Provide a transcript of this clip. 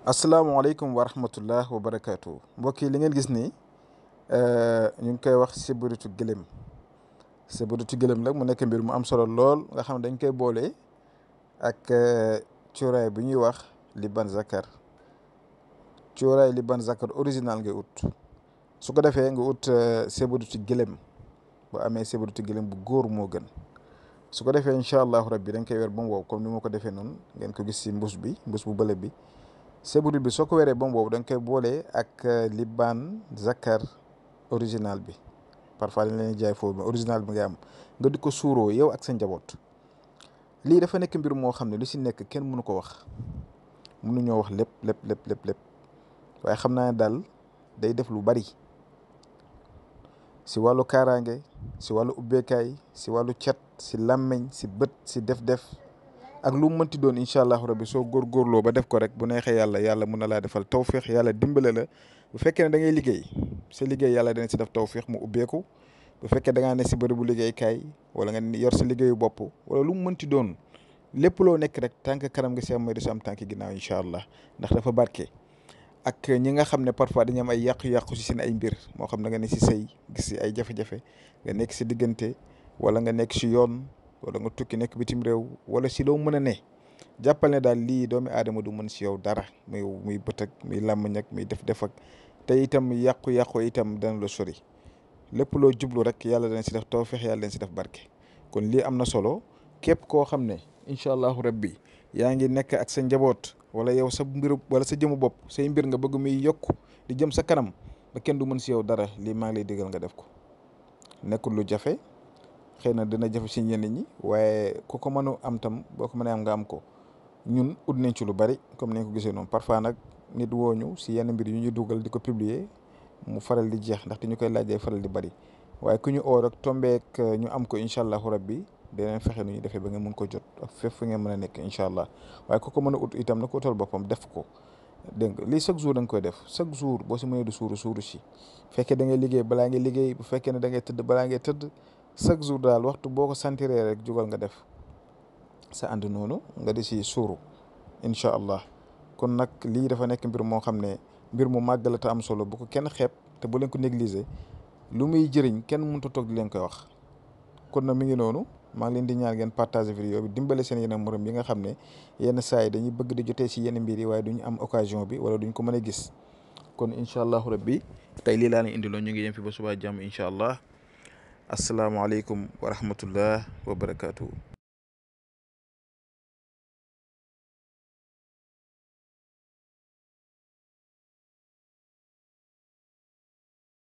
asalaamaaleykum wa rahmatullah wa barakaatu mbokk yi li ngeen gis nii ñu ngi koy wax sibiritu gëlëm sibiritu gëlëm la mu nekk mbir mu am solo lool nga xam ne dañ koy boole ak cuuraay bu ñuy wax liban zakar cuuraay liban zakar original ngay ut su ko defee nga ut sibiritu gëlëm bu amee sibiritu gëlëm bu góor moo gën su ko defee incha allahu rabbi dañ koy weer ba mu wow comme ni ma ko defee noonu ngeen ko gis si mbuus bu bële bi. séburu bi soo ko weeree ba mu boobu da nga koy boole ak liban zakar original bi parfois dañ leen jaay foofu original bi nga am nga di ko suuroo yow ak sa njaboot lii dafa nekk mbir moo xam ne lu si nekk kenn mënu ko wax mënuñoo wax lépp waaye xam naa ne daal day def lu bari si wàllu kaaraange si wàllu ubbeekaay si wàllu cat si làmmeñ si bët si def-def. ak lu mu mënti doon incha allahu rabbi soo góorgóorloo ba def ko rek bu neexee yàlla mun na laa defal tawfiix yàlla dimbale la bu fekkee ne da ngay liggéey sa liggéey yàlla dana si def tawfiix mu ubbeeku bu fekkee da ngaa ne si bërëbu liggéeykaay wala nga yor sa liggéeyu bopp wala lu mu mënti doon lépp loo nekk rek tànk kanam nga si am mooy di si am tànk ginnaaw incha allah ndax dafa barke. ak ñi nga xam ne parfois dañu am ay yàqu-yàqu si seen ay mbir moo xam da nga ne si sëy gis si ay jafe-jafe nga nekk si diggante wala nga nekk si yoon. wala nga tukki nekk bitim réew wala si loo mën a ne jàppal ne daal lii doomi aadama du mën si yow dara muy bët ak muy làmmiñ ak muy def ak te itam yàqu-yàqu itam dana la sori lépp loo jublu rek yàlla dana si def tawfeex yàlla dana si def barke. kon lii am na solo képp koo xam ne incha allahu rabbi yaa ngi nekk ak sa njaboot wala yow sa mbir wala sa jëmu bopp say mbir nga bëgg muy yokk di jëm sa kanam ba kenn du mën si yow dara lii maa ngi lay digal nga def ko nekkul lu jafe. xëy na dina jafe si ñenn ñi waaye ku ko mën a am tam boo ko mënee am nga am ko ñun ut nañ ci lu bari comme ni ko gisee noonu parfois nag nit woo ñu si yenn mbir yu ñuy dugal di ko publier mu faral di jeex ndaxte ñu koy laajee faral di bari waaye ku ñu oo rek tombeek ñu am ko incha allahu rabbi dinañ fexe nu ñu defee ba ngeen mun ko jot ak fépp fu ngeen mën a nekk incha allah waaye ku ko mën a ut itam na ko utal boppam def ko dégg nga lii chaque jour da nga koy def chaque jour boo si mënee du suuru si fekkee da ngay liggéey balaa ngay liggéey bu fekkee ne da ngay tëdd balaa ngay tëdd. chaque jour daal waxtu boo ko sentiree rek jugal nga def sa ànd noonu nga di si suuru incha allah kon nag lii dafa nekk mbir moo xam ne mbir mu màgg la te am solo bu ko kenn xeeb te bu leen ko négliger lu muy jëriñ kenn mënut a toog di leen koy wax. kon nag mi ngi noonu maa ngi leen di ñaan ngeen partager vidéo bi dimbale seen yeneen morom yi nga xam ne yenn saa yi dañuy bëgg di jotee si yenn mbir yi waaye duñu am occasion bi wala duñ ko mën a gis kon incha allahu rabbi tey lii laa leen indiloon ñu ngi yem fi ba subaa jàmm incha allah. asalaamaaleykum wa rahmatullah wa barakaatu.